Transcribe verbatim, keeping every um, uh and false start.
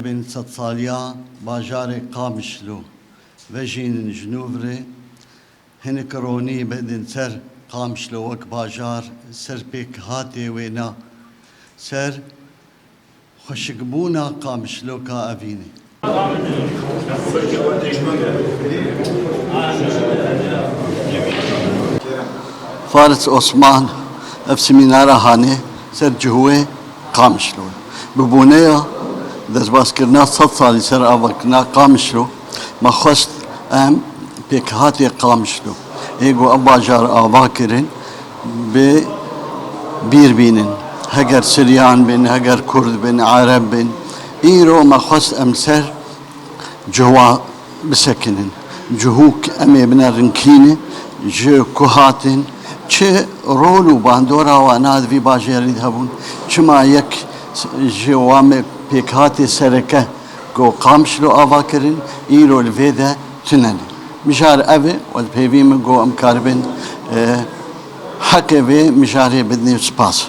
Bin sedsaliya bajarê Qamişlo vejînin ji nû virê, hinek ronî bidin ser Qamişlo wek bajar, ser pêkhatê wêna, ser xweşikbûna Qamişloka evînê. Faris Osman ev semînara hanê ser cihûyê Qamişlo. Bi boneya destbazkirina sed salî ser avakirina Qamişlo, me xwest em pêkhatê Qamişlo, ê ku ev bajar ava kirin, bi bîr bînin. Heger Siryan bin, heger Kurd bin, Ereb bin. Îro me xwest em ser cihû bisekinin. Cihûk em ê bine rinkîne, ji ku hatin, çi rol û bandora wana di vî bajêrî de hebûn, çima yek ji wan pêkhatê sereke ku Qamişlo ava kirin, îro li vê de tune ne. Mijar ev e û li pêvî min ku em karibin, e, heqê vê mijarê bidin. Spas.